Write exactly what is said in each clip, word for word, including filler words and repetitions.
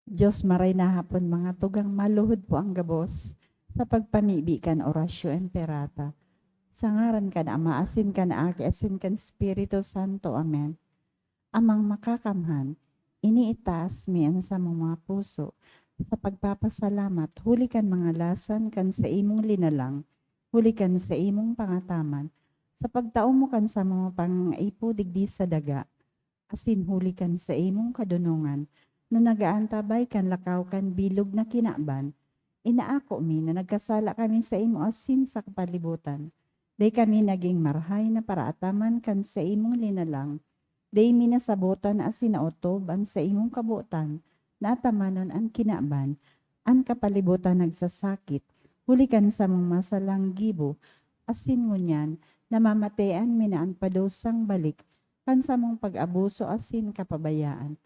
Dios maray na hapon, mga tugang maluhod po ang gabos sa pagpamibi kan Oratio Imperata. Sa ngaran kan Ama, asin kan Aki, asin kan Espiritu Santo. Amen. Amang Makakamhan, ini itaas mi an samong mga puso sa pagpapasalamat huli kan mga lasan kan saimong linalang, huli kan saimong pangataman, sa pagtao mo kan samong mga pangangaipo digdi sa daga, asin huli kan saimong kadonongan na nagaantabay kan lakaw kan bilog na kinaban. Inaako mi na nagkasala kami saimo asin sa kapalibutan. Dai kami nagin marahay na paraataman kan saimong linalang. Dai mi nasabotan asin naotob an saimong kabotan na atamanon an kinaban. An kapalibutan nagsasakit, huli kan samong masalang gibo, asin ngunyan, namamatean mi na an padusang balik kan samong pag-abuso asin kapabayaan.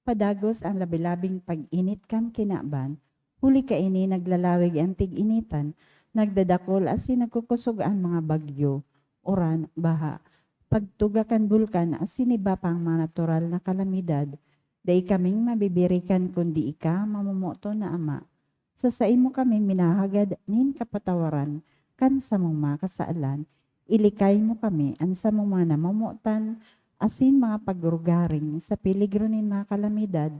Padagos an labi-labing pag-init kan kinaban, huli kaini naglalawig an tig-initan, nagdadakul asin nagkukosog an mga bagyo, uran, baha, pagtuga kan bulkan asin iba pang mga natural na kalamidad. Dai kaming mabibirikan kundi ika, mamomoton na Ama. Sa saimo kami minahagad nin kapatawaran kan samong mga kasalan. Ilikay mo kami, an samong mga namomotan, asin mga pagrugaring sa peligro nin mga kalamidad,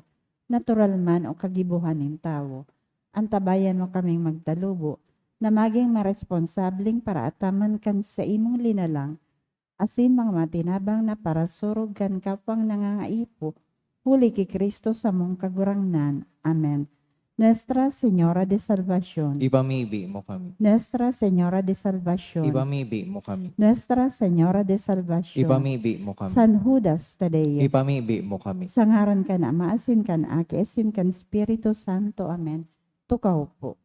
natural man o kagibohan nin tawo. Antabayan mo kaming magtalubo na magin maresponsableng paraataman kan saimong linalang, asin mga matinabang na parasurog kan kapwang nangangaipo, huli ki Cristo samong Kagurangnan. Amen. Nuestra Señora de Salvacion. Ipamibi mo kami. Nuestra Señora de Salvacion. Ipamibi mo kami. Nuestra Señora de Salvacion. Ipamibi mo kami. San Judas Tadeo. Ipamibi mo kami. Sa ngaran kan Ama, asin kan Aki, asin kan Espiritu Santo. Amen. Tukaw po.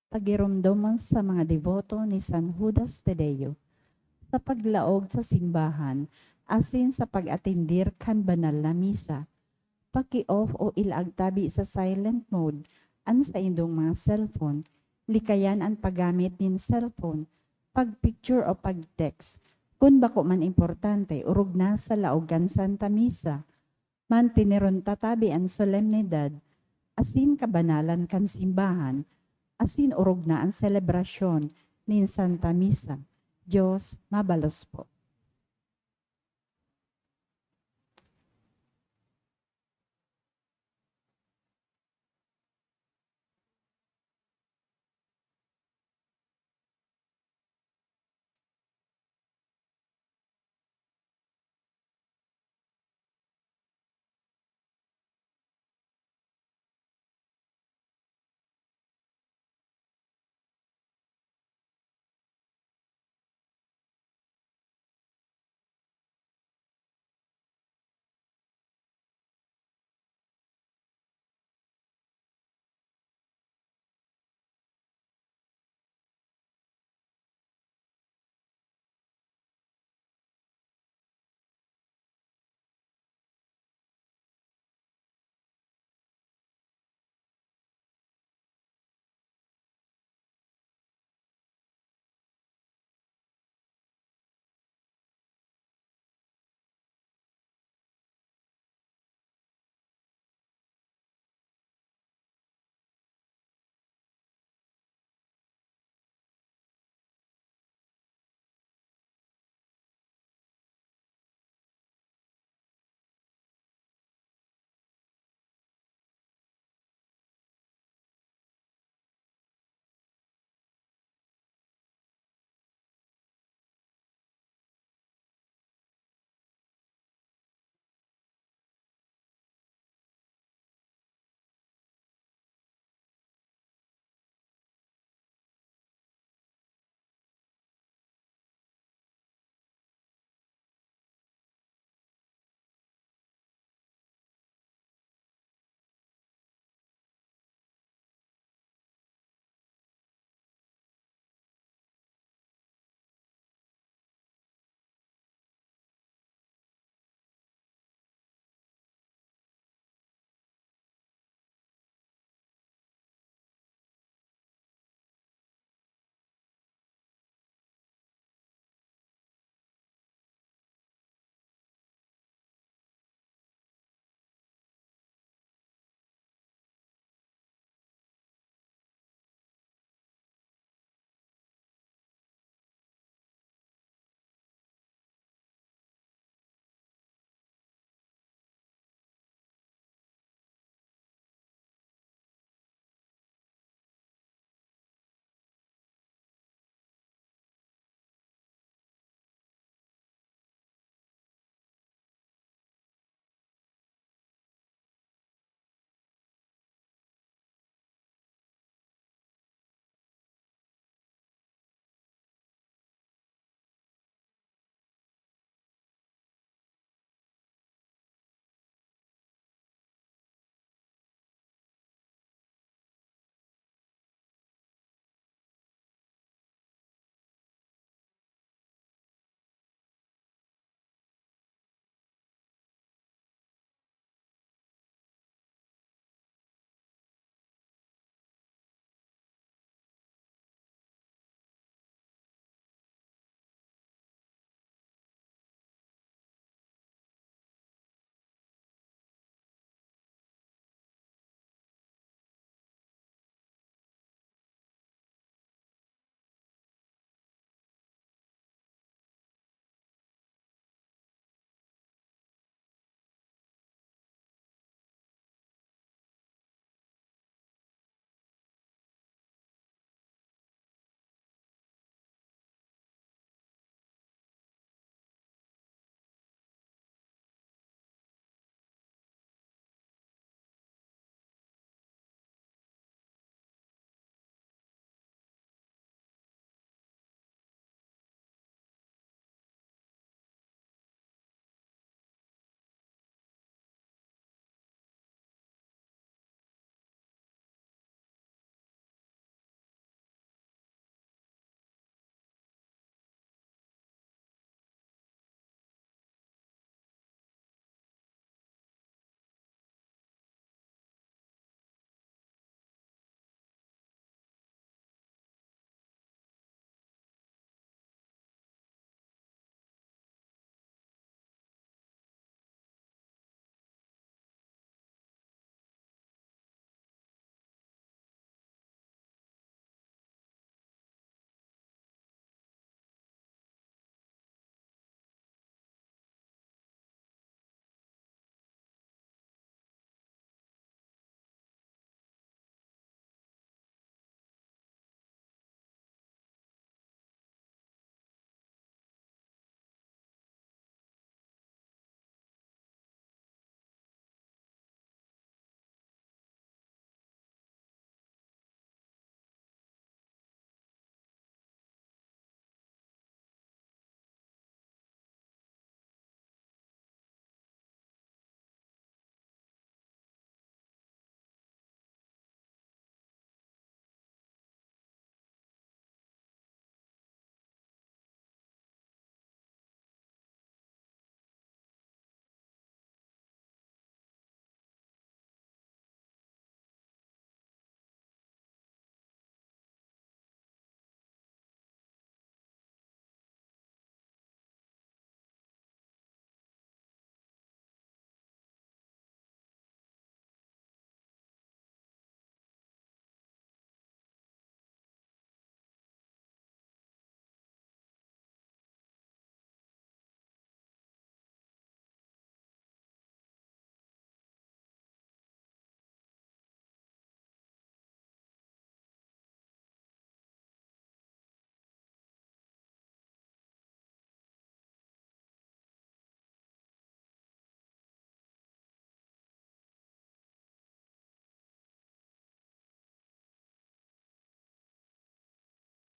Pagiromdomon sa mga deboto ni San Judas Tadeo. Sa paglaog sa simbahan asin sa pag-atendir kan banal na misa, paki-off o ilaag tabi sa silent mode an saindong mga cellphone, likayan an paggamit nin cellphone, pag-picture o pag-text. Kun bako man importante, orog na sa laog kan Santa Misa. Manteneron ta tabi an solemnidad asin kabanalan kan simbahan, asin orog na an selebrasyon nin Santa Misa. Dios mabalos po.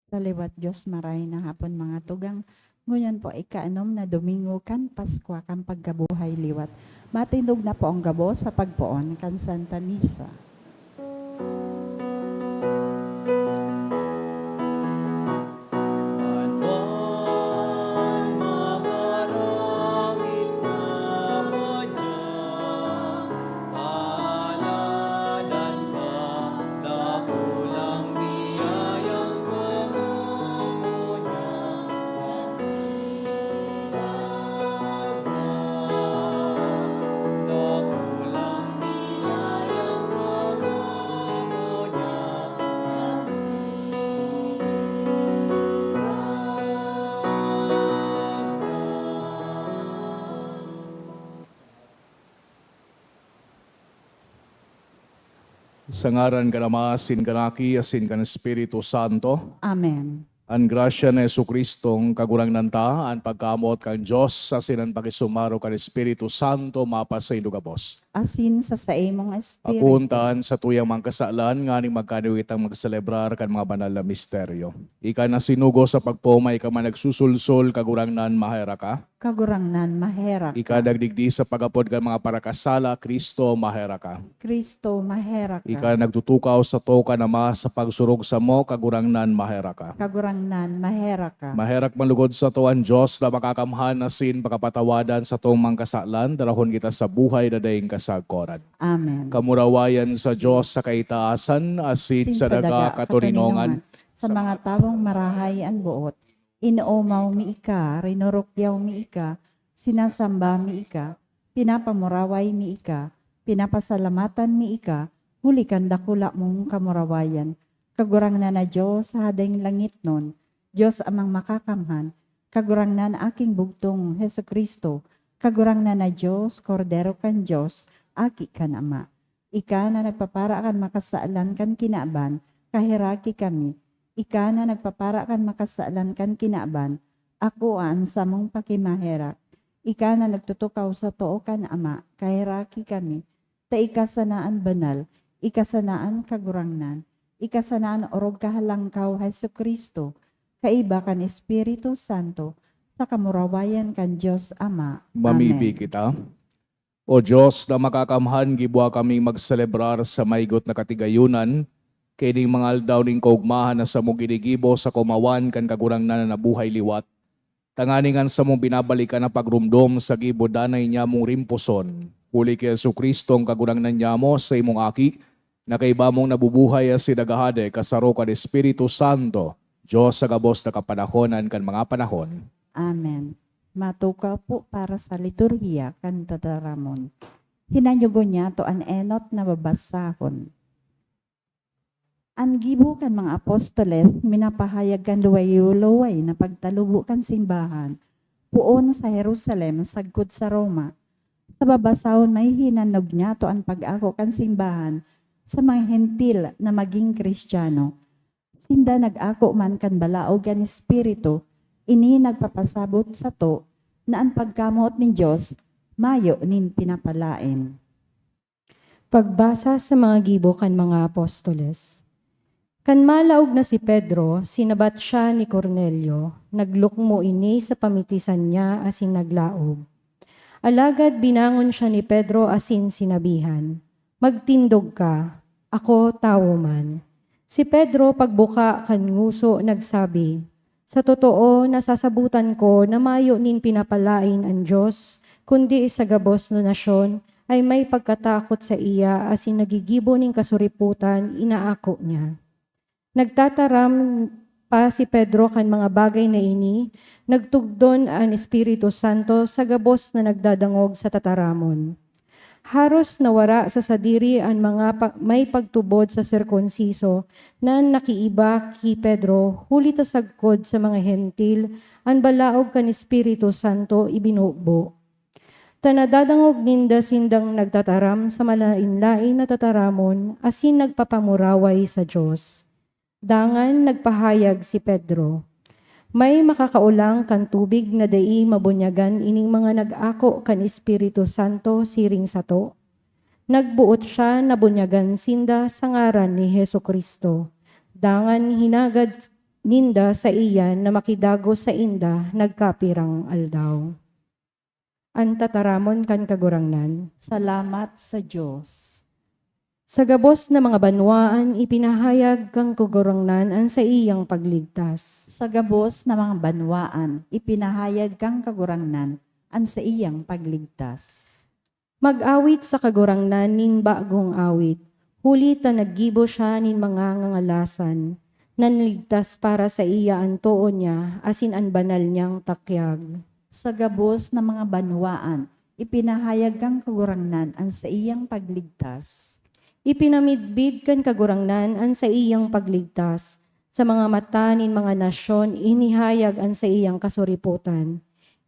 Sa liwat Dios, maray na hapon, mga tugang. Ngunyan po, ikaanom na Domingo kan Paskwa kan pagkabuhay liwat. Matindog na po ang gabos sa pagpoon kan Santa Misa. Sa ngaran kan Ama, asin kan Aki, asin kan Espiritu Santo. Amen. An grasya ni Jesu-Cristong Kagurangnan ta, an pagkamoot kan Dios, asin an pakisumaro kan Espiritu Santo mapasaindo gabos. Asin sa saimong espiritu. Akoon ta an satuyang mga kasalan, nganing magkaniwitang magselebrar kan mga banal na misteryo. Ika na sinugo sa pagpomay ka man nagsusulsol, Kagurangnan, maherak ka. Kagurangnan, maherak ka. Ika nagdigdi sa pag-apod kan mga parakasala, Cristo, maherak ka. Cristo, maherak ka. Ika nagtutukaw sa toka na ma sa pagsurog samo, Kagurangnan, maherak ka. Kagurangnan, maherak ka. Maherak man lugod sato an Dios na makakamhan asin pakapatawadan satong mga kasalan, darahon kita sa buhay na daing kasagkoran. Amen. Kamurawayan sa Dios sa kaitaasan, asin sa daga katoninongan, sa mga tawong marahay an boot. Inoomaw mi ika, rinurukyaw mi ika, sinasamba mi ika, pinapamuraway mi ika, pinapasalamatan mi ika, huli kan dakula mong kamurawayan. Kagurangnan na Dios, Hading langitnon, Dios Amang Makakamhan, Kagurangnan, Aking Bugtong, Jesu-Cristo, Kagurangnan na Dios, Kordero kan Dios, Aki kan Ama. Ika na nagpapara kan makasalan kan kinaban, kaheraki kami. Ika na nagpapara kan makasalan kan kinaban, akoa an samong pakimaherak. Ika na nagtutukaw sa too kan Ama, kaheraki kami. Ta ika sana an banal, ika sana an Kagurangnan, ika sana an orog kahalangkaw, Jesu-Cristo, kaiba kan Espiritu Santo, sa kamurawayan kan Dios Ama. Mamibi Amen. Kita. O Dios na makakamhan, giboha kaming magselebrar sa maigot na katigayonan, kaining mga aldaw nin kaogmahan na samong ginigibo sa kumawan kan Kagurangnan na nabuhay liwat, tanganing an samong binabalikan na pagromdom sa gibo danay nyamong rimposon. Huli ki Jesu-Cristo, an Kagurangnan nyamo, sa imong Aki, na kaiba mong nabubuhay asin naghahade kasaro kan Espiritu Santo, Dios sa gabos na kapanahonan kan mga panahon. Amen. Matukaw po para sa liturhiya kan tataramon. Hinanyugon niyato an enot na babasahon. An gibo kan mga apostoles minapahayag kan luwayo-luway na pagtalubo kan simbahan poon sa Jerusalem sagkod sa Roma. Sa babasahon, mahihinanyog niyato an pag-ako kan simbahan sa mga Hentil na magin Kristiyano. Sinda nag-ako man kan balaog kan Espiritu, ini nagpapasabot sato na an pagkamoot nin Dios mayo nin pinapalaen. Pagbasa sa mga gibo kan mga apostoles. Kan malaog na si Pedro, sinabat siya ni Cornelio, naglukmo ini sa pamitisan niya asin naglaog. Alagad binangon siya ni Pedro asin sinabihan, "Magtindog ka, ako tawo man." Si Pedro, pagbuka kan nguso, nagsabi, "Sa totoo, nasasabotan ko na mayo nin pinapalaen an Dios, kundi sa gabos na nasyon ay may pagkatakot saiya asin nagigibo nin kasuripotan inaako niya." Nagtataram pa si Pedro kan mga bagay na ini, nagtugdon an Espiritu Santo sa gabos na nagdadangog sa tataramon. Haros nawara sa sadiri an mga pa-, may pagtubod sa sirkunsiso na nakiiba ki Pedro, huli ta sagkod sa mga Hentil an balaog kan Espiritu Santo ibinubo. Ta nadadangog ninda sindang nagtataram sa malaen-laen na tataramon asin nagpapamuraway sa Dios. Dangan nagpahayag si Pedro, "May makakaolang kan tubig na dai mabunyagan ining mga nag-ako kan Espiritu Santo siring sato?" Nagboot siya na bunyagan sinda sa ngaran ni Jesu-Cristo. Dangan hinagad ninda saiya na makidagos sainda nagkapirang aldaw. An tataramon kan Kagurangnan. Salamat sa Dios. Sa gabos na mga banwaan, ipinahayag kan Kagurangnan an saiyang pagligtas. Sa gabos na mga banwaan, ipinahayag kan Kagurangnan an saiyang pagligtas. Mag-awit sa Kagurangnan nin bagong awit, huli ta naggibo siya nin mga ngangalasan, nanligtas para saiya an too niya asin an banal niyang takyag. Sa gabos na mga banwaan, ipinahayag kan Kagurangnan an saiyang pagligtas. Ipinamidbid kan Kagurangnan an saiyang pagligtas. Sa mga mata nin mga nasyon, inihayag an saiyang kasuripotan.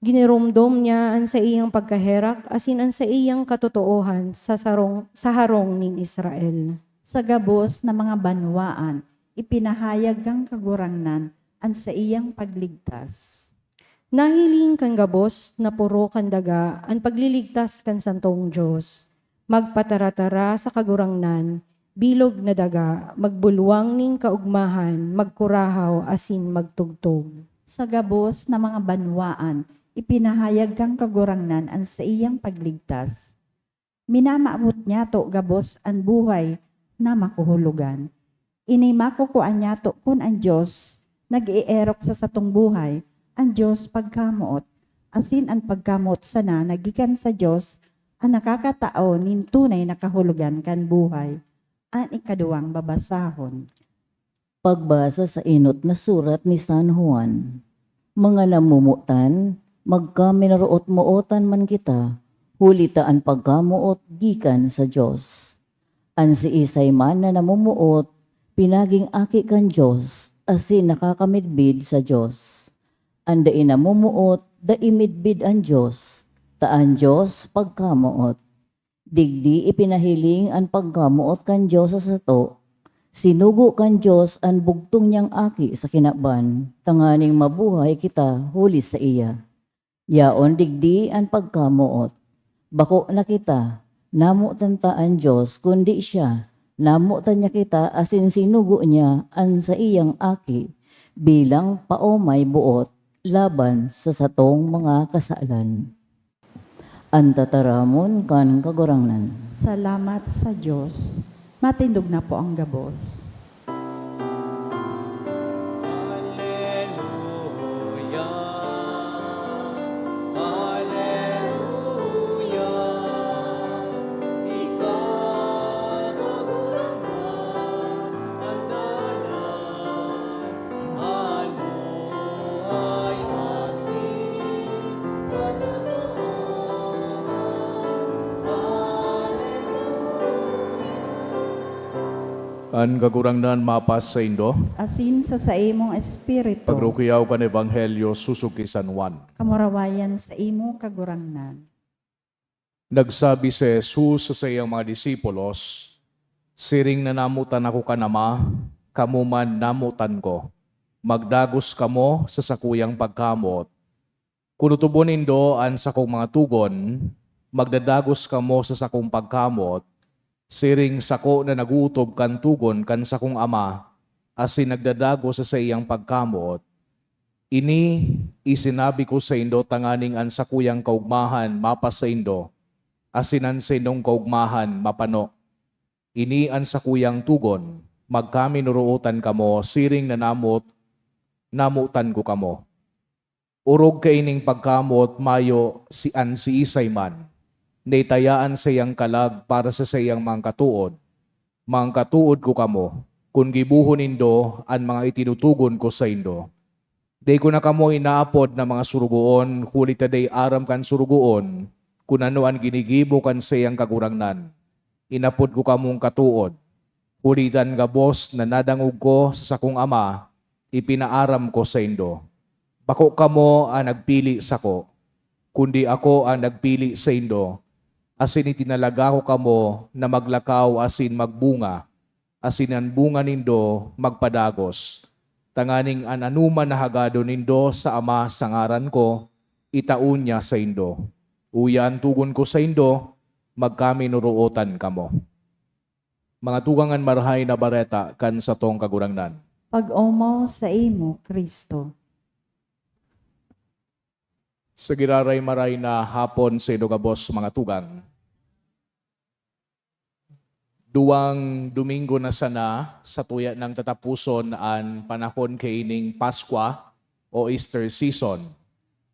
Giniromdom niya an saiyang pagkaherak asin an saiyang katotoohan sa sarong, sa harong nin Israel. Sa gabos na mga banwaan, ipinahayag kan Kagurangnan an saiyang pagligtas. Nahiling kan gabos na poro kan daga an pagliligtas kan santong Dios. Magpataratara sa Kagurangnan, bilog na daga, magbulwang nin kaogmahan, magkurahaw asin magtugtog. Sa gabos na mga banwaan, ipinahayag kan Kagurangnan an saiyang pagligtas. Minamawot niyato gabos an buhay na makuhulogan. Ini makukua niyato kun an Dios nag-eerok sa satong buhay, an Dios pagkamoot, asin an pagkamoot sana na gikan sa Dios an nakakatao nin tunay na kahulogan kan buhay. An ikaduwang babasahon. Pagbasa sa enot na surat ni San Juan. Mga namomotan, magkaminuroot-mootan man kita, huli ta an pagkamoot gikan sa Dios. An siisay man na namomoot, pinaging aki kan Dios, asin nakakamidbid sa Dios. An dai namomoot, dai midbid an Dios, ta an Dios pagkamoot. Digdi ipinahiling an pagkamoot kan Dios sa sato. Sinugo kan Dios an bugtong niyang Aki sa kinaban, tanganing mabuhay kita huli saiya. Yaon digdi an pagkamoot. Bako na kita, namotan ta an Dios, kundi siya, namotan niya kita asin sinugo niya an saiyang Aki bilang paomay boot laban sa satong mga kasalan. An tataramon kan Kagurangnan. Salamat sa Dios. Matindog na po ang gabos. Aleluya, aleluya, ikaw, Kagurangnan, an dalan. Ano ay asin katotoohan? Hallelujah. An Kagurangnan mapas saindo. Asin sa saimong espiritu. Pagrukyaw kan Ebanghelyo sosog ki San Juan. Kamurawayan saimo, Kagurangnan. Nagsabi si Jesus sa saiyang mga disipulos, "Siring na namotan ako kan Ama, kamo man namotan ko. Magdagos kamo sa sakuyang pagkamoot. Kun otobon nindo an sakong mga togon, magdadagos kamo sa sakong pagkamoot, siring sako na nag-ootob kan togon kan sakong Ama, asin nagdadagos sa saiyang pagkamoot. Ini isinabi ko saindo tanganing an sakuyang kaogmahan mapas saindo, asin an saindong kaogmahan mapano. Ini an sakuyang togon, magkaminorootan kamo siring na namot, namotan ko kamo. Orog kaining pagkamoot mayo si an siisay man na itaya an saiyang kalag para sa saiyang mga katood. Mga katood ko kamo, kun gibohon nindo an mga itinutugon ko saindo. Dai ko na kamo inaapod na mga sorogoon, huli ta dai aram kan sorogoon kun ano an ginigibo kan saiyang kagurangnan. Inapod ko kamong katood, huli ta an gabos na nadangog ko sa sakong Ama, ipinaaram ko saindo. Bako kamo an nagpili sako, kundi ako an nagpili saindo, asin itinalaga ko kamo na maglakaw asin magbunga, asin an bunga nindo magpadagos, tanganing an anoman na hagadon nindo sa Ama sa ngaran ko, itao niya saindo. Uya an togon ko saindo, magkaminorootan kamo." Mga tugang, an Marahay na Bareta kan satong Kagurangnan. Pag-omaw saimo, Cristo. Sa giraray-maray na hapon sa indo gabos, mga tugang. Duwang Domingo na sana, satuya nang tatapuson an panahon kaining Paskwa o Easter season.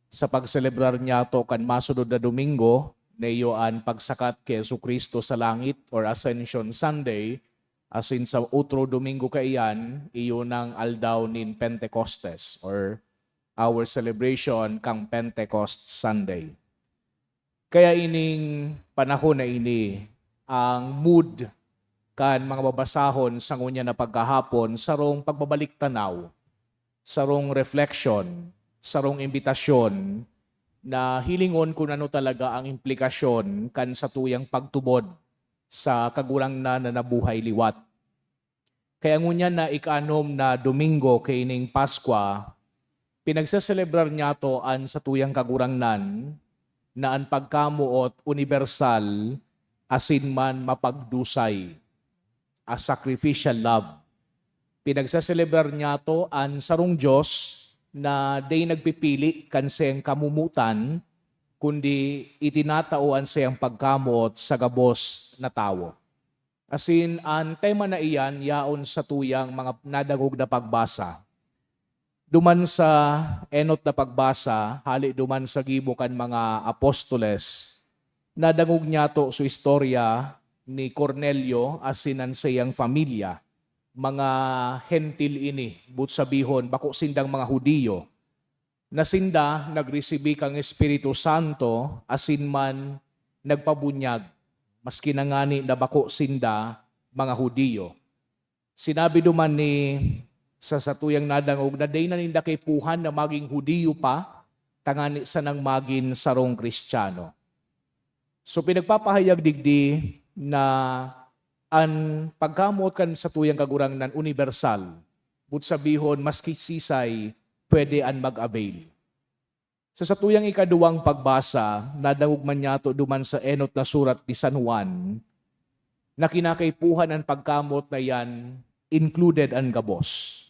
Sa pagselebrar niyato kan masunod na Domingo, na iyo an pagsakat ki Jesu-Cristo sa langit or Ascension Sunday, asin sa otro Domingo kaiyan, iyo nang aldaw nin Pentecostes or our celebration kan Pentecost Sunday. Kaya ining panahon na ini, ang mood kan mga babasahon sa ngunyan na pagkahapon, sarong pagbabalik-tanaw, sarong reflection, sarong imbitasyon na hilingon kun ano talaga ang implikasyon kan satuyang pagtubod sa Kagurangnan na nabuhay liwat. Kaya ngunyan na ika-anom na Domingo kaining Paskwa, pinagseselebrar niyato an satuyang Kagurangnan na an pagkamoot unibersal asin man mapagdusay, a sacrificial love. Pinagseselebrar niyato an sarong Dios na dai nagpipili kan saiyang kamomotan, kundi itinatao an saiyang pagkamoot sa gabos na tawo. Asin an tema na iyan yaon satuyang mga nadangog na pagbasa. Duman sa enot na pagbasa, hale duman sa gibo kan mga apostoles, nadangog niyato so istorya ni Cornelio asin an saiyang pamilya. Mga Hentil ini, boot sabihon, bako sindang mga Judio. Na sinda nagresibi kan Espiritu Santo asin man nagpabunyag, maski na ngani na bako sinda mga Judio. Sinabi duman ni, sa satuyang nadangog, na dai na ninda kaipuhan na magin Judio pa, tangani sanang magin sarong Kristiyano. So, pinagpapahayag digdi na an pagkamoot kan satuyang Kagurangnan unibersal, boot sabihon, maski sisay pwede an mag-avail. Sa satuyang ikaduwang pagbasa, nadangog man niyato duman sa enot na surat ni San Juan na kinakaipuhan an pagkamoot na iyan, included an gabos.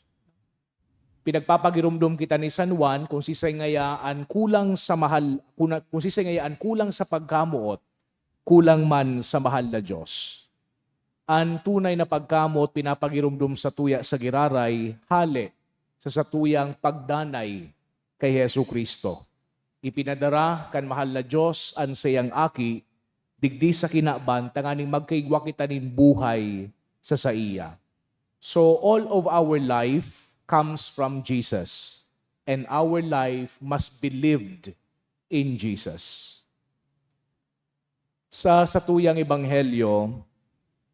Pinagpapagiromdom kita ni San Juan kung sisay ngaya an kulang sa mahal, kung, kung sisay ngaya an kulang sa pagkamoot, kulang man sa mahal na Dios. An tunay na pagkamoot pinapagiromdom satuya sa giraray, hale sa satuyang pagdanay kay Jesu-Cristo. Ipinadara kan mahal na Dios an saiyang Aki digdi sa kinaban tanganing magkaigwa kita nin buhay sa saiya. So, all of our life comes from Jesus, and our life must be lived in Jesus. Sa satuyang ebanghelyo,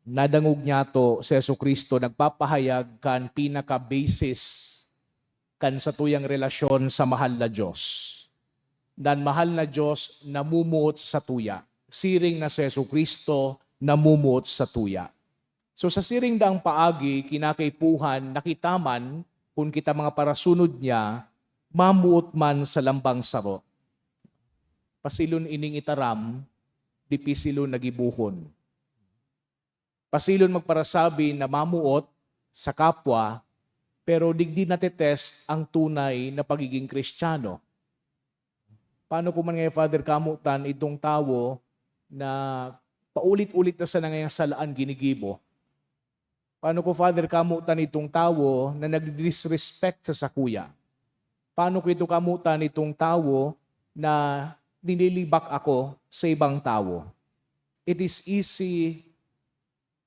nadangog niyato si Jesu-Cristo nagpapahayag kan pinaka-basis kan satuyang relasyon sa mahal na Dios. Na an mahal na Dios namumuot sa satuya. Siring na si Jesu-Cristo namumuot sa satuya. So, sa siring daang paagi, kinakaipuhan na kita man, kun kita mga parasunod niya, mamuot man sa lambang saro. Pasilon ining itaram, dipisilon na gibohon. Pasilon magparasabi na mamuot sa kapwa, pero digdi natetest ang tunay na pagiging Kristiyano. Paano ko man ngayon, Father, kamutan itong tawo na paulit-ulit na sana ngayang salaan ginigibo? Paano ko, Father, kamutan itong tawo na nagdi-disrespect sa sakuya? Paano ko ito kamutan itong tawo na nililibak ako sa ibang tawo? It is easy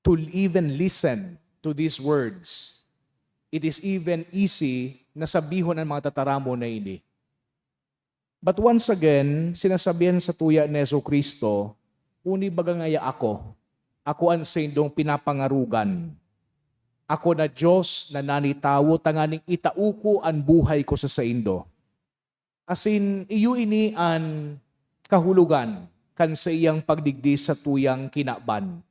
to even listen to these words. It is even easy na sabihon ang mga tataramon na ini. But once again, sinasabihan satuya ni Jesu-Cristo, "Huni baga ngaya ako, ako an saindong pinapangarogan. Ako na Dios na nanitawo tanganing itao ko an buhay ko sa saindo." Asin iyo ini an kahulogan kan saiyang pagdigdi satuyang kinaban.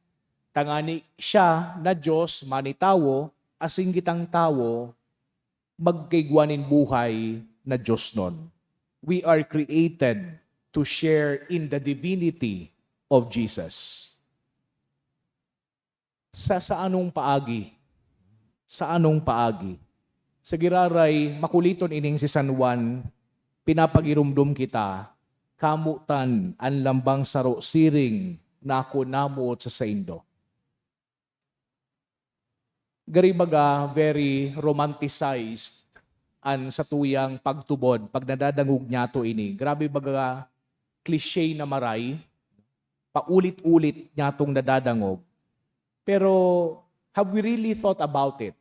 Tangani siya na Dios manitawo, asin kitang tawo magkaigwa nin buhay na diosnon. We are created to share in the divinity of Jesus. Sa, sa anong paagi? Sa anong paagi? Sa giraray, makuliton ining si San Juan, pinapagiromdom kita, kamotan an lambang saro siring na ako namoot sa saindo. Gari baga, very romanticized an satuyang pagtubod pag nadadangog niyato ini. Grabe baga, cliche na maray, paulit-ulit niyatong nadadangog. Pero have we really thought about it?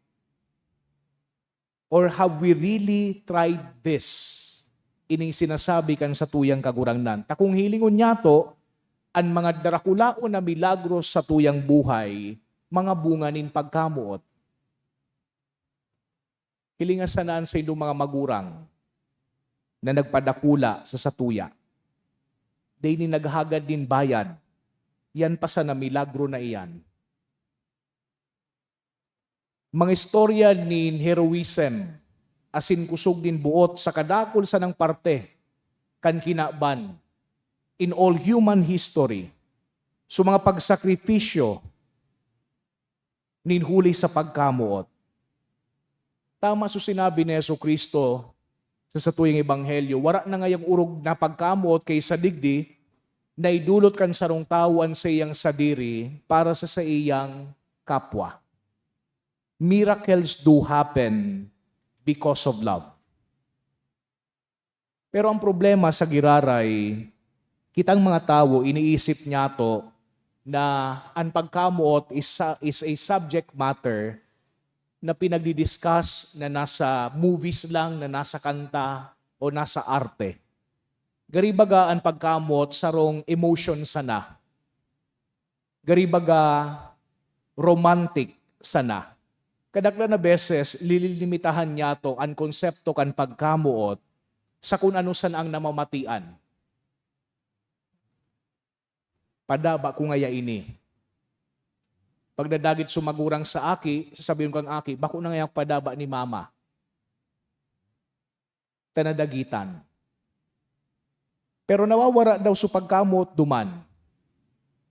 Or have we really tried this? Ining sinasabi kan satuyang Kagurangnan. Ta kung hilingon niyato, an mga darakulaon na milagros sa tuyang buhay, mga bunga nin pagkamoot. Hilinga sana an saindong mga magurang na nagpadakula sa satuya. Dai nin naghagad nin bayad. Yan pa sana milagro na iyan. Mga istorya nin heroism asin kusog nin buot sa kadakul sanang parte kan kinaban in all human history. So, mga pagsakripisyo nin huli sa pagkamoot. Tama so sinabi ni Jesu-Cristo sa satuyang ebanghelyo, wara na ngayang orog na pagkamoot ki sa digdi, naidolot kan sarong tawo an saiyang sadiri para sa saiyang kapwa. Miracles do happen because of love. Pero ang problema sa giraray, kitang mga tawo, iniisip niyato na an pagkamoot is sa, is a subject matter na pinagdi-discuss na nasa movies lang, na nasa kanta, o nasa arte. Gari baga an pagkamoot sarong emotion sana. Gari baga romantic sana. Kadaklan na beses, lililimitahan niyato an konsepto kan pagkamoot sa kun ano sana ang namamatian. Padaba ko ngaya ini. Pagdadagit so magurang sa aki, sasabihon kang aki, "Bako na ngaya padaba ni mama." Ta nadagitan. Pero nawawara daw so pagkamoot duman.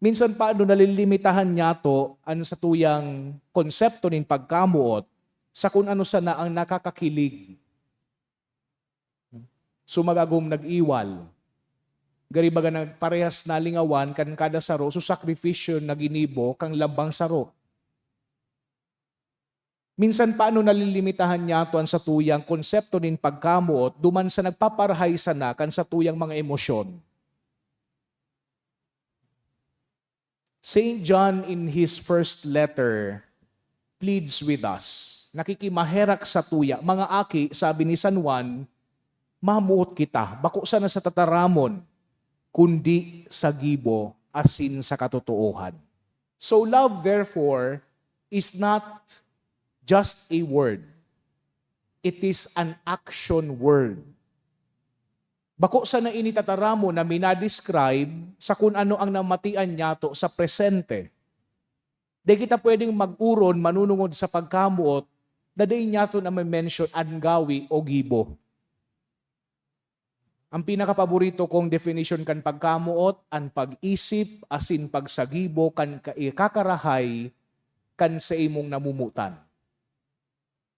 Minsan pa, ano, nalilimitahan niyato an satuyang konsepto nin pagkamoot sa kun ano sana ang nakakakilig. So, mag-agom nag-iwal. Gari baga nagparehas na lingawan kan kada saro, so sakripisyo na ginibo kan lambang saro. Minsan pa, ano, nalilimitahan niyato an satuyang konsepto nin pagkamoot duman sa nagpaparahay sana kan satuyang mga emosyon. Saint John in his first letter pleads with us. Nakikimaherak satuya, "Mga aki," sabi ni San Juan, "mamoot kita, bako sana sa tataramon, kundi sa gibo asin sa katotoohan." So love, therefore, is not just a word. It is an action word. Bako sana ini tataramon na minadescribe sa kun ano ang namatian niyato sa presente. Dai kita pwedeng mag-oron manunungod sa pagkamoot na dai niyato name-mention an gawi o gibo. Ang pinakapaborito kong definition kan pagkamoot, an pag-isip asin pagsagibo kan ka-, ikakarahay kan sa imong namomotan.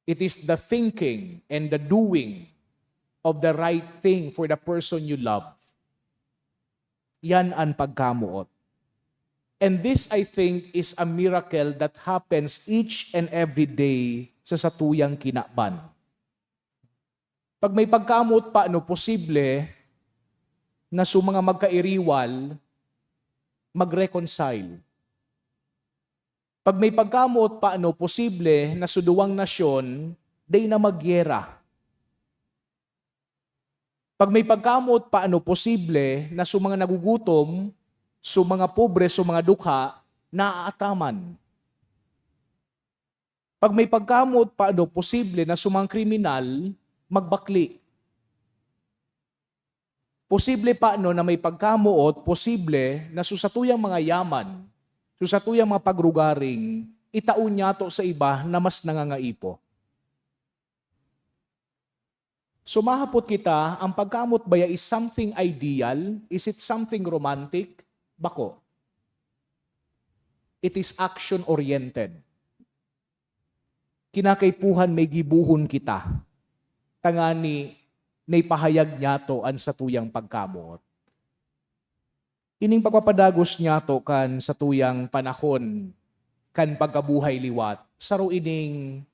It is the thinking and the doing of the right thing for the person you love. Yan an pagkamoot. And this, I think, is a miracle that happens each and every day sa satuyang kinaban. Pag may pagkamoot pa, no, posible na so mga magkairiwal mag-reconcile. Pag may pagkamoot pa, no, posible na so duwang nasyon dai na magyera. Pag may pagkamoot pa, no, posible na so mga nagugutom, so mga pobre, so mga dukha, naaataman. Pag may pagkamoot pa, no, posible na so mga kriminal magbakli. Posible pa, no, na may pagkamoot, posible na so satuyang mga yaman, so satuyang mga pagrugaring, itao niyato sa iba na mas nangangaipo. So, mahapot kita, ang pagkamoot baya is something ideal? Is it something romantic? Bako. It is action-oriented. kinakaipuhan may gibohon kita, tangani na ipahayag niyato an satuyang pagkamoot. Ining pagpapadagos niyato kan satuyang panahon kan pagkabuhay liwat, saro ining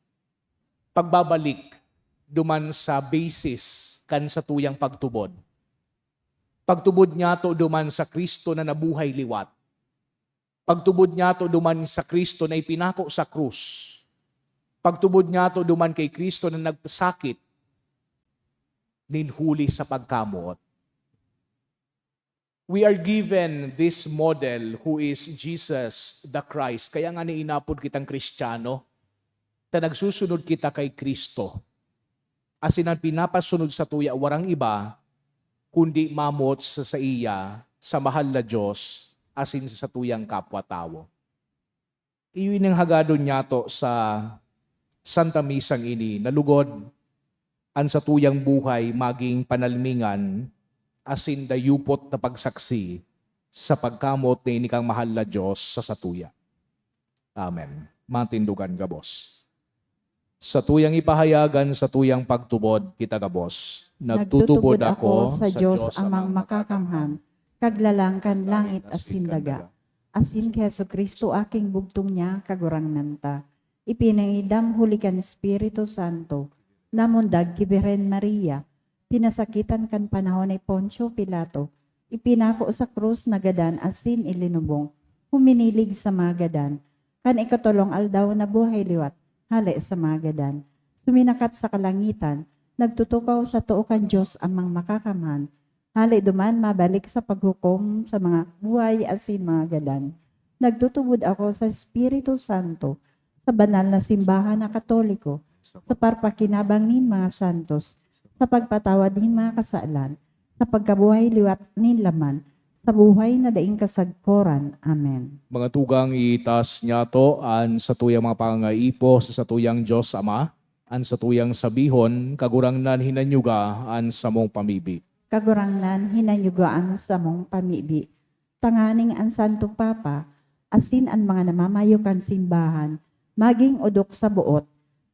pagbabalik duman sa basis kan satuyang pagtubod. Pagtubod niyato duman sa Cristo na nabuhay liwat. Pagtubod niyato duman sa Cristo na ipinako sa krus. Pagtubod niyato duman kay Cristo na nagsakit nin huli sa pagkamoot. We are given this model who is Jesus the Christ. Kaya nga ni inapod kitang Kristiyano, ta nagsusunod kita kay Cristo. Asin an pinapasunod satuya warang iba, kundi mamot sa saiya, sa mahal na Dios, asin sa satuyang kapwa-tawo. Iyo ining hagadon niyato sa Santa Misang ini, na lugod an satuyang buhay maging panalmingan asin dayupot na pagsaksi sa pagkamoot na ini kan mahal na Dios sa satuya. Amen. Matindogan gabos. Satuyang ipahayag an satuyang pagtubod, kita gabos. Nagtutubod ako sa Dios Amang Makakamhan, Kaglalang kan langit asin daga, asin ki Jesu-Cristo, aking bugtong niya, Kagurangnan ta. Ipinangidam huli kan Espiritu Santo, namundag ki Birhen Maria, pinasakitan kan panahon ni Poncio Pilato, ipinako sa krus, nagadan asin ilinubong, huminilig sa mga gadan. Kan ikatolong aldaw, nabuhay liwat, hale sa mga gadan. Suminakat sa kalangitan, nagtutukaw sa too kan Dios Amang Makakamhan. Hale duman, mabalik sa paghukom sa mga buhay asin mga gadan. Nagtutubod ako sa Espiritu Santo, sa banal na simbahan na Katoliko, sa parpakinabang nin mga santos, sa pagpatawad nin mga kasalan, sa pagkabuhay liwat nin laman, sa buhay na daing kasagkoran. Amen. Mga tugang, itaas niyato an satuyang mga pangangaipo sa satuyang Dios Ama, an satuyang sabihon, Kagurangnan, hinanyuga an samong pamibi. Kagurangnan, hinanyuga an samong pamibi. Tanganing an Santo Papa asin an mga namamayo kan simbahan magin odok sa boot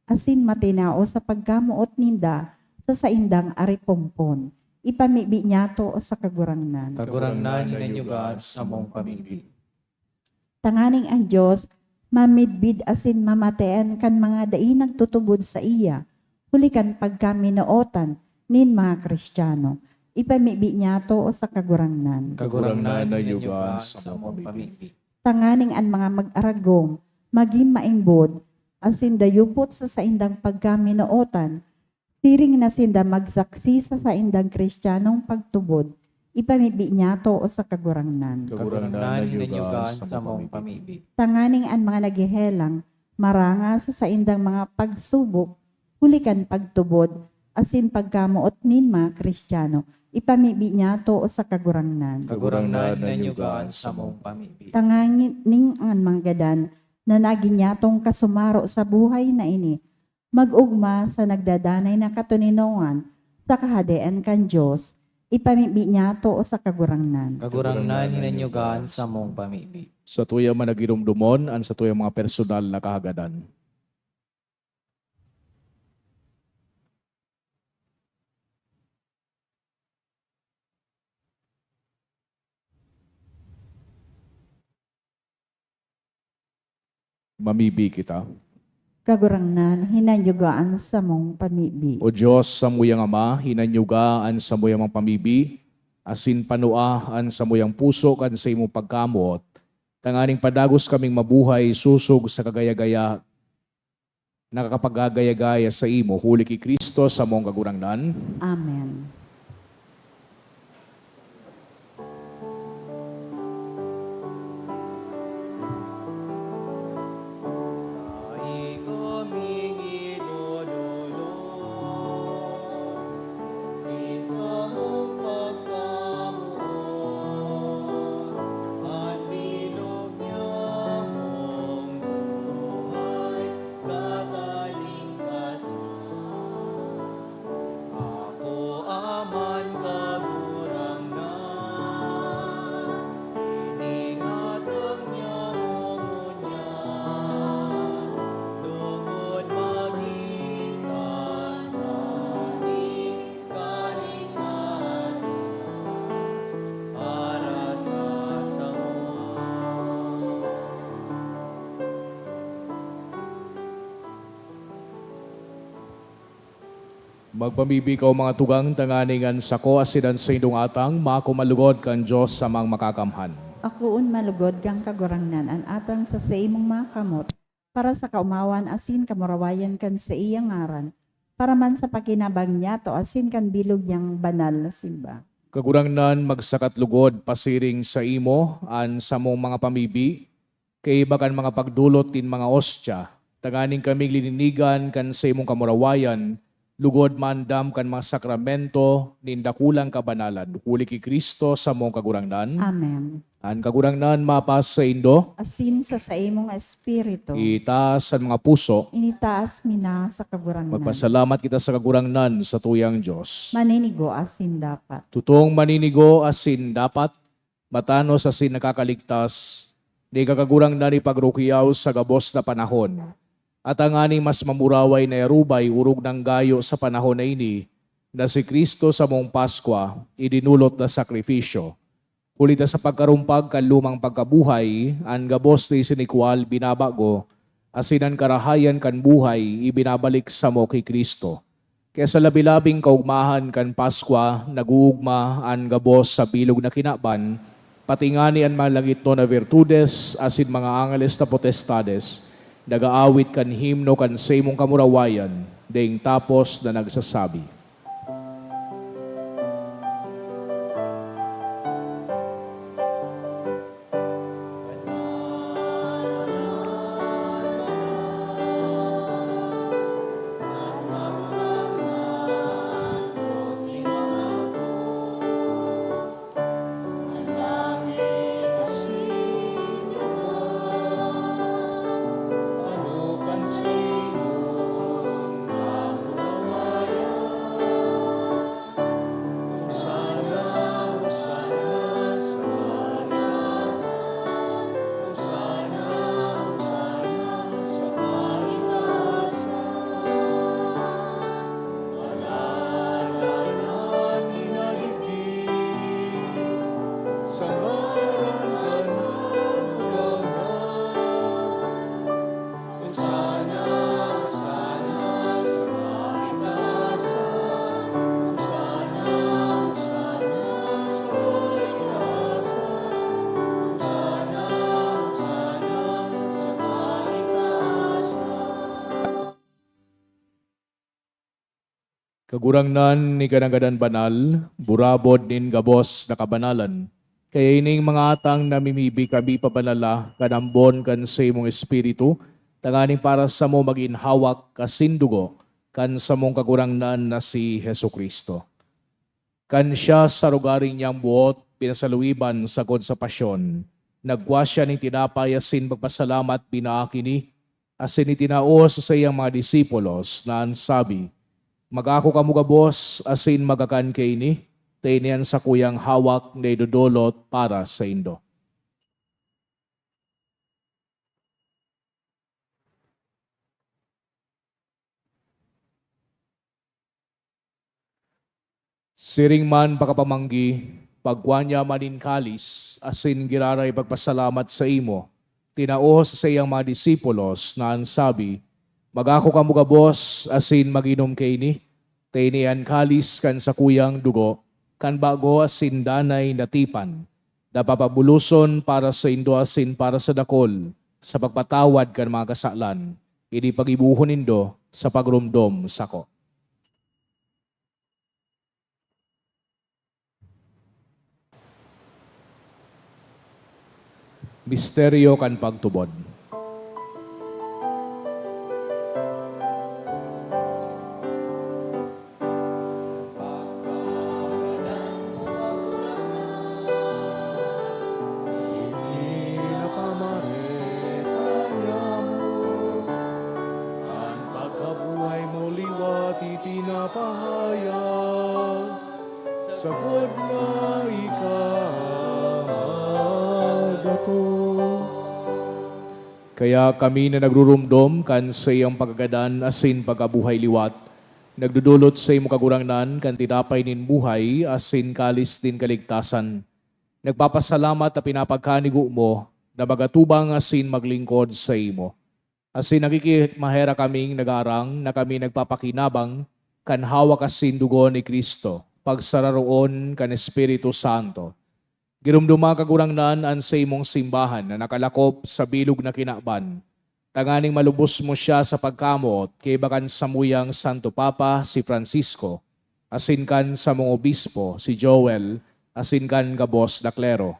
asin matinao sa pagkamoot ninda sa saindang aripompon. Ipamibi niyato sa Kagurangnan. Kagurangnan, hinanyuga an samong pamibi. Tanganing an Dios mamidbid asin mamatian kan mga dai nagtutubod saiya, huli kan pagkaminootan nin mga Kristiyano. Ipamibi niyato sa Kagurangnan. Kagurangnan, hinanyuga an samong pamibi. Tanganing an mga mag-aragom magin maimbod asin dayupot sa saindang pagkaminootan, siring na sinda magsaksi sa saindang Kristiyanong pagtubod, ipamibi niyato sa Kagurangnan. Kagurangnan, hinanyuga an samong pamibi. Tanganing an mga naghehelang maranga sa saindang mga pagsubok, huli kan pagtubod asin pagkamoot nin mga Kristiyano, ipamibi niyato sa Kagurangnan. Kagurangnan, hinanyuga an samong pamibi. Tanganing an mga gadan na nagin niyatong kasumaro sa buhay na ini, mag-ogma sa nagdadanay na katoninongan sa Kahadean kan Dios, ipamibi niyato sa Kagurangnan. Kagurangnan, hinanyuga an samong pamibi. Satuya man na giromdomon an satuyang mga personal na kahagadan. Mamibi kita. Kagurangnan, hinanyuga an samong pamibi. O Dios, samuyang Ama, hinanyuga an samuyang mga pamibi, asin panua an samuyang puso kan saimong pagkamoot, tanganing padagos kaming mabuhay sosog sa kagaya-gaya nakakapagagaya-gaya saimo, huli ki Cristo samong Kagurangnan. Amen. Magpamibi kaw, mga tugang, tanganing an sako asin an saindong atang maako malugod kan Dios Amang Makakamhan. Akoon malugod kan Kagurangnan an atang sa saimong mga kamot, para sa kaomawan asin kamurawayan kan saiyang ngaran, para man sa pakinabang niyato asin kan bilog niyang banal na simba. Kagurangnan, magsakat lugod pasiring saimo an samong mga pamibi, kaiba kan mga pagdolot nin mga ostya, tanganing kaming lininigan kan saimong kamurawayan, lugod maandam kan mga sakramento nin dakulang kabanalan, huli ki Cristo samong Kagurangnan. Amen. An Kagurangnan mapasaindo. Asin sa saimong espiritu. Itaas an mga puso. Initaas mi na sa Kagurangnan. Magpasalamat kita sa Kagurangnan, satuyang Dios. Maninigo asin dapat. Totoong maninigo asin dapat, matanos asin nakakaligtas, ni Kagurangnan ipagrukiyaw sa gabos na panahon. At tanganing mas mamuraway na irubay orog nang gayo sa panahon na ini, na si Cristo samong Paskwa, idinolot na sakrifisyo. Huli ta sa pagkarumpag kan lumang pagkabuhay, an gabos na isinikwal binabago, asin an karahayan kan buhay ibinabalik samo ki Cristo. Kaya sa labi-labing kaugmahan kan Paskwa, nag-oogma an gabos sa bilog na kinaban, pati ngani an mga langitnon na virtudes asin mga angeles na potestades, nag-aawit kan himno kan saimong kamurawayan, daing tapos na nagsasabi. Kagurangnan, ika na gadan banal, burabod nin gabos na kabanalan. Kaya ining mga atang namimibi kami pabanala kan ambon kan saimong Espiritu, tanganing para samo magin hawak asin dugo kan samong Kagurangnan na si Jesu-Cristo. Kan siya sa rogaring niyang buot pinasaluiban sagkod sa pasyon, nagkua siya nin tinapay asin magpasalamat, binaak ini, asin itinao sa saiyang mga disipulos na an sabi, "Mag-ako kamo gabos asin magakan kaini, ta ini an sakuyang hawak na idodolot para saindo." Siring man pakapamanggi, pagkua niya man nin kalis, asin giraray pagpasalamat saimo, tinao sa saiyang mga disipulos na an sabi, "Mag-ako kamo gabos asin mag-inom kaini, ta ini an kalis kan sakuyang dugo, kan bago asin danay na tipan, na papabuloson para saindo asin para sa dakol sa pagpatawad kan mga kasalan. Ini paggibohon nindo sa pagromdom sako." Misteryo kan pagtubod. An pagkabuhay mo liwat ipinapahayag, sagkod na ika an dato. Kaya kami na nagruromdom kan saiyang pagkagadan asin pagkabuhay liwat, nagdodolot saimo, Kagurangnan, kan tinapay nin buhay asin kalis nin kaligtasan. Nagpapasalamat ta pinapagkanigo mo na magatubang asin maglingkod saimo. Asin nakikimahera kaming nagaarang na kami nagpapakinabang kan hawak asin dugo ni Cristo, pagsararoon kan Espiritu Santo. Giromdoma, Kagurangnan, an saimong simbahan na nakalakop sa bilog na kinaban, tanganing malubos mo siya sa pagkamoot kaiba kan samuyang Santo Papa, si Francisco, asin kan samong obispo, si Joel, asin kan gabos na klero.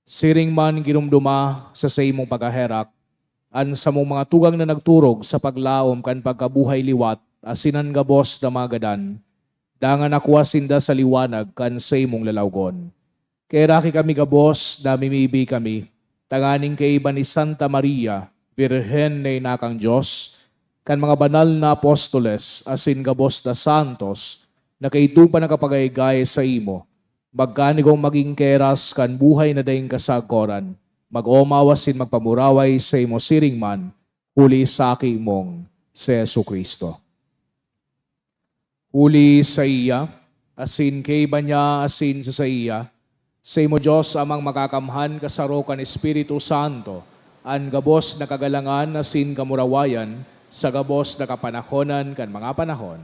Siring man, giromdoma sa saimong pagkaherak an samong mga tugang na nagturog sa paglaom kan pagkabuhay liwat asin an gabos na mga gadan, dangan nakua sinda sa liwanag kan saimong lalawgon. Kaheraki kami gabos, namimibi kami, tanganing kaiba ni Santa Maria, Birhen na ina kan Dios, kan mga banal na apostoles, asin gabos na santos na kaidto pa nakapagayagay saimo, magkanigong magin keras kan buhay na daing kasagkoran, mag-omaw asin magpamuraway saimo siring man, huli sa aki mong si Jesu-Cristo. Huli saiya, asin kaiba niya, asin sa saiya, saimo, Dios Amang Makakamhan, kasaro kan Espiritu Santo, an gabos na kagalangan asin kamurawayan sa gabos na kapanahonan kan mga panahon.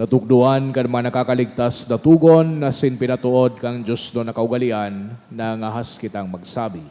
Natukdoan kan mga nakakaligtas na togon asin pinatood kan Dios na kaugalean na ngahas kitang magsabi.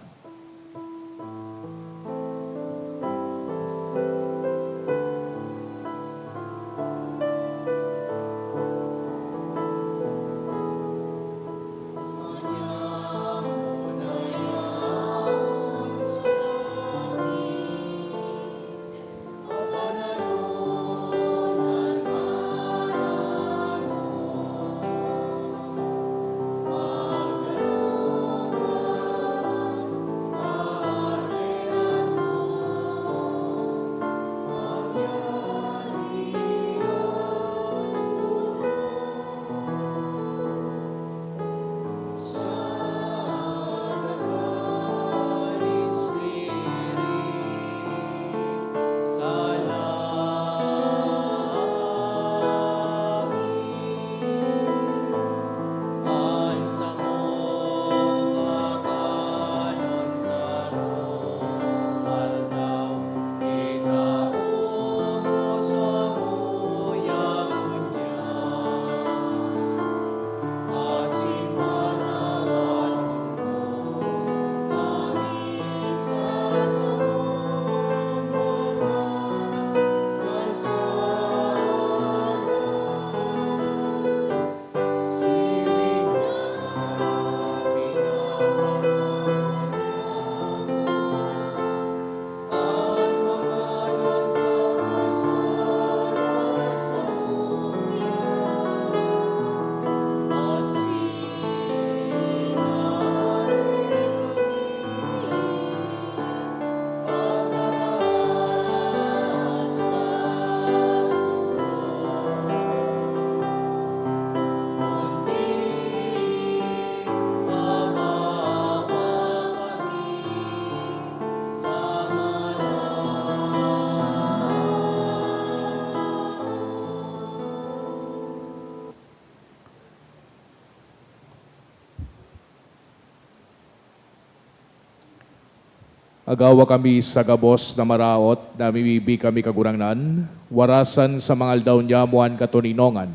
Agawa kami sa gabos na maraot, namimibi kami, Kagurangnan, warasan sa mga aldaw niamo an katoninongan,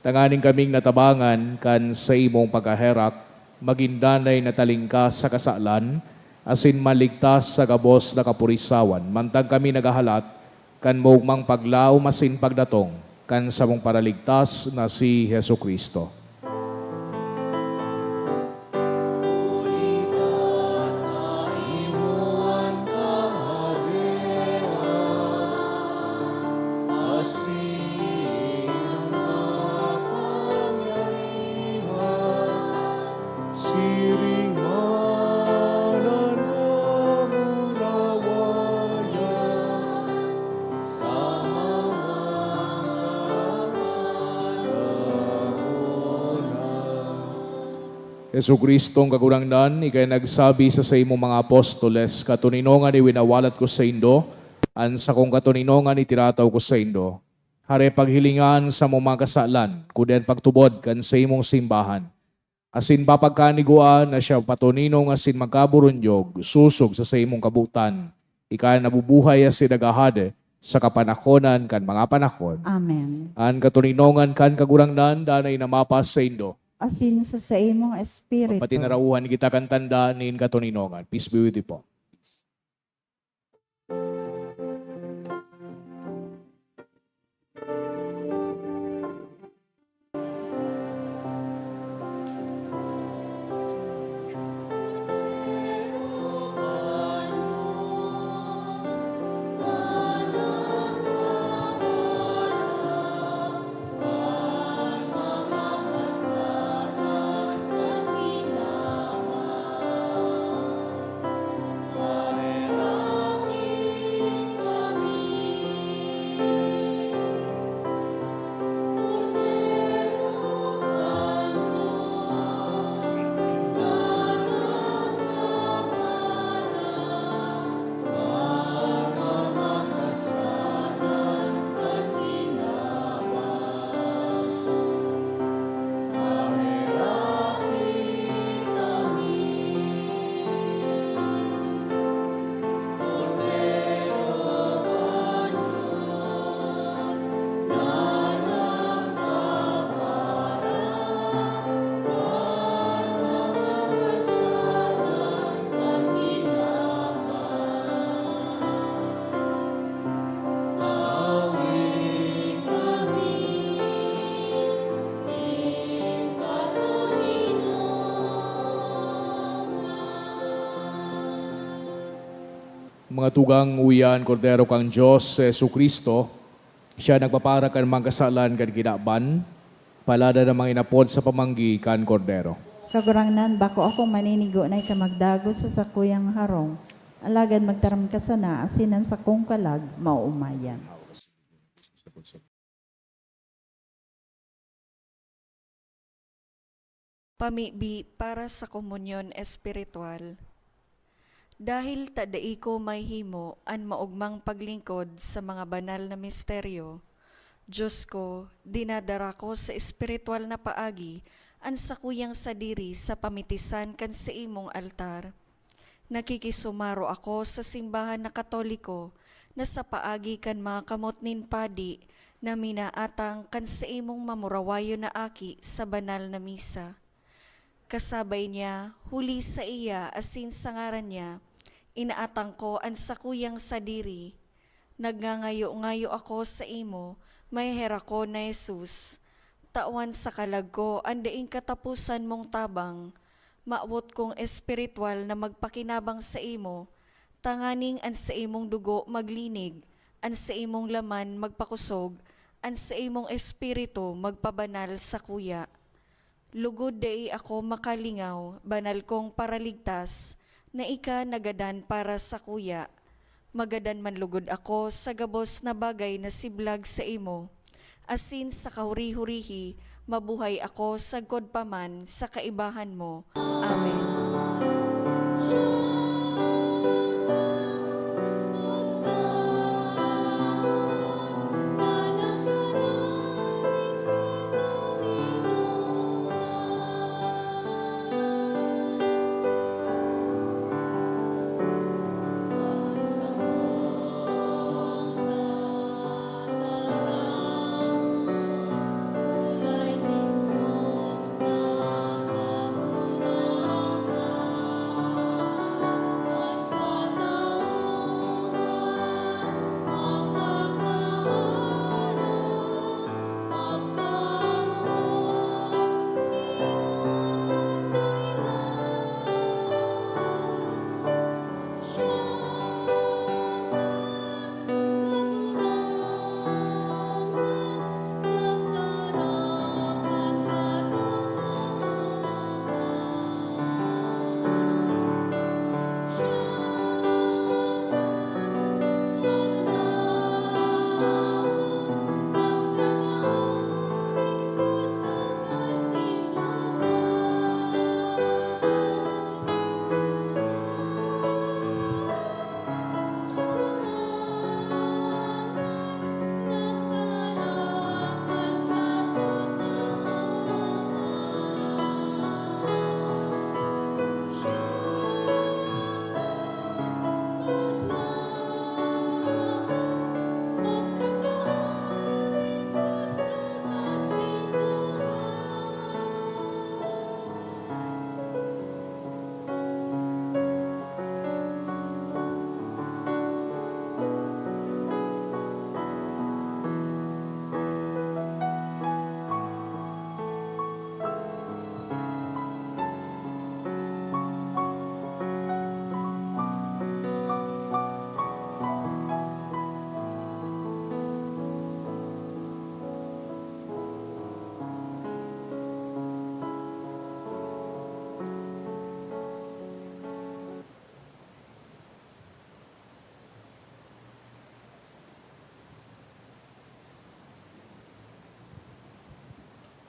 tanganing kaming natabangan kan saimong pagkaherak, magin danay na talingkas sa kasalan, asin maligtas sa gabos na kapurisawan, mantang kami naghahalat kan maogmang paglaom asin pagdatong kan samong Paraligtas na si Jesu-Cristo. Siring man an kamurawayan sa mga kapanahonan. Jesu-Cristong Kagurangnan, ika an nagsabi sa saimong mga apostoles, "Katoninongan iwinawalat ko saindo, an sakong katoninongan itirataw ko saindo." Hare, paghilinga an samong mga kasalan, kundi an pagtubod kan saimong simbahan. Asin papagkanigua na siya patoninong asin magkaburunjog, sosog sa saimong kabotan. Ika an nabubuhay asin naghahade sa kapanakonan kan mga panakon. Amen. An katoninongan kan Kagurangnan danay na mapasaindo. Asin sa saimong espiritu. Patinarauhan kita kan tanda nin katoninongan. Peace be with you po. Mga tugang, uya an Kordero kan Dios, si Jesu-Cristo. Siya nagpapara kan mga kasalan kan kinaban. Palada na mga inapod sa pamanggi kan Kordero. Kagurangnan, bako ako maninigo na ika magdagos sa sakuyang harong, alagad magtaram ka sana, asin an sakong kalag maoomayan. Pamibi para sa komunyon espiritual. Dahil ta dai ko mahihimo an maogmang paglingkod sa mga banal na misteryo, Dios ko, dinadara ko sa espiritual na paagi an sakuyang sadiri sa pamitisan kan saimong altar. Nakikisumaro ako sa simbahan na Katoliko na sa paagi kan mga kamot nin padi na minaatang kan saimong mamurawayon na aki sa banal na misa. Kasabay niya, huli saiya asin sa ngaran niya, inaatang ko an sakuyang sadiri. Nagngangayo-ngayo ako saimo, maheherak ko na Jesus. Tawan sa kalag ko an daing kataposan mong tabang. Mawot kong espiritual na magpakinabang saimo, tanganing an saimong dugo maglinig, an saimong laman magpakosog, an saimong espiritu magpabanal sakuya. Lugod dai ako makalingaw, banal kong Paraligtas, na ika nagadan para sakuya. Magadan man lugod ako sa gabos na bagay na siblag saimo, asin sa kahuri-hurihi, mabuhay ako sagkod pa man sa kaibahan mo. Amen.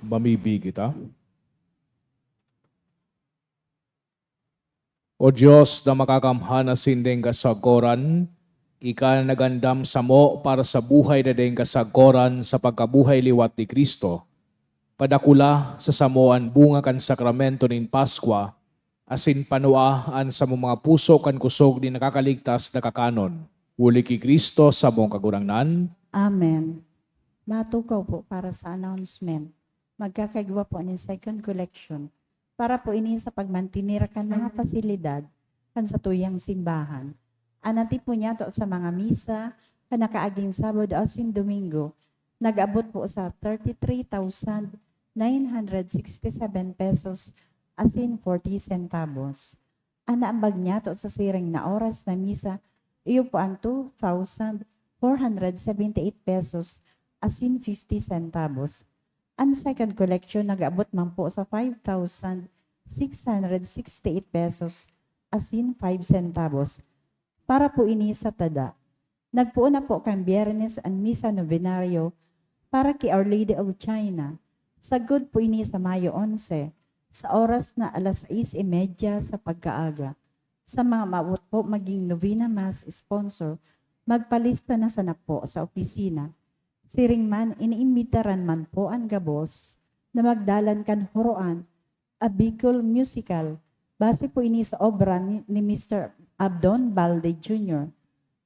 Mamibi kita. O Dios na makakamhan asin daing kasagoran, ika na nagandam samo para sa buhay na daing kasagoran sa pagkabuhay liwat ni Cristo, padakula sa samo an bunga kan sakramento nin Paskwa, asin panua an samong mga puso kan kusog nin nakakaligtas na kakanon. Huli ki Cristo, samong Kagurangnan. Amen. Matukaw po para sa announcement. Magkakaigwa po nin second collection para po ini sa pagmantener kan mga pasilidad kan satuyang simbahan. An natipon niyato sa mga misa kan nakaaging Sabado asin Domingo nag-abot po sa thirty-three thousand nine hundred sixty-seven pesos asin forty centavos. An naambag niyato sa siring na oras na misa, iyo po an two thousand four hundred seventy-eight pesos asin fifty centavos. An second collection nag-abot man po sa five thousand six hundred sixty-eight pesos asin five centavos. Para po ini sa tada. Nagpoon na po kan Biyernes an Misa Novenario para ki Our Lady of China. Sagkod po ini sa Mayo onse, sa oras na alas sais y media sa pagkaaga. Sa mga maabot po magin novena mass sponsor, magpalista na sana po sa opisina. Siring man, iniimbitaran man po an gabos na magdalan kan Horoan, a Bicol musical. Base po ini sa obra ni, ni Mister Abdon Balde Junior,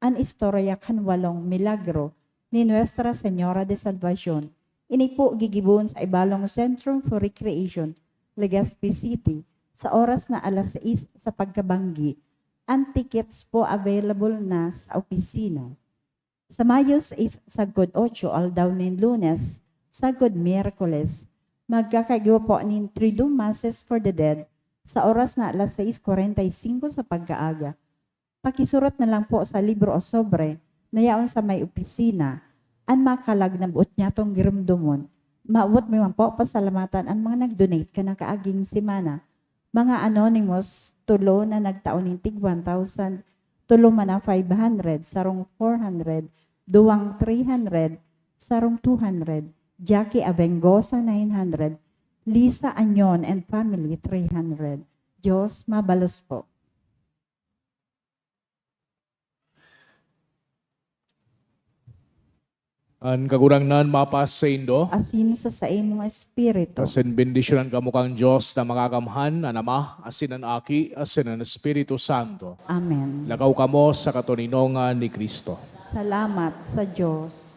an istorya kan walong milagro ni Nuestra Señora de Salvacion. Ini po gigibohon sa Ibalong Centrum for Recreation, Legazpi City, sa oras na alas sais sa pagkabanggi. An tickets po available na sa opisina. Sa Mayo sais, sagkod otso, aldaw nin Lunes, sagkod Miyerkules, magkakaigwa po nin Triduum Masses for the Dead sa oras na alas sais kwarenta y singko sa pagkaaga. Pakisurat na lang po sa libro o sobre na yaon sa may opisina. An mga kalag na boot nyatong giromdomon, maabot mi man po pasalamatan an mga nag-donate kan nakaaging semana. Mga anonymous, tolo na nagtao nin tig one thousand, tolo man na five hundred, sarong four hundred, duwang three hundred, sarong two hundred, Jackie Abengosa, nine hundred, Lisa Anyon and family, three hundred. Dios mabalos po. An Kagurangnan mapasaindo. Asin sa saimong espiritu. Asin bendisyonan kamo kan Dios na Makakamhan, an Ama, asin an Aki, asin an Espiritu Santo. Amen. Lakaw kamo sa katoninongan ni Cristo. Salamat sa Dios.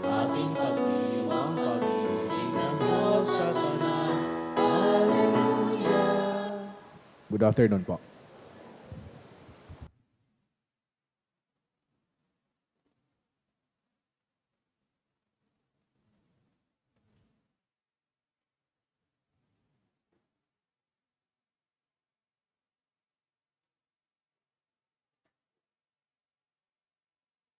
Ating pagdiwang pag-ibig ng Diyos sa tanan. Hallelujah. Good afternoon po.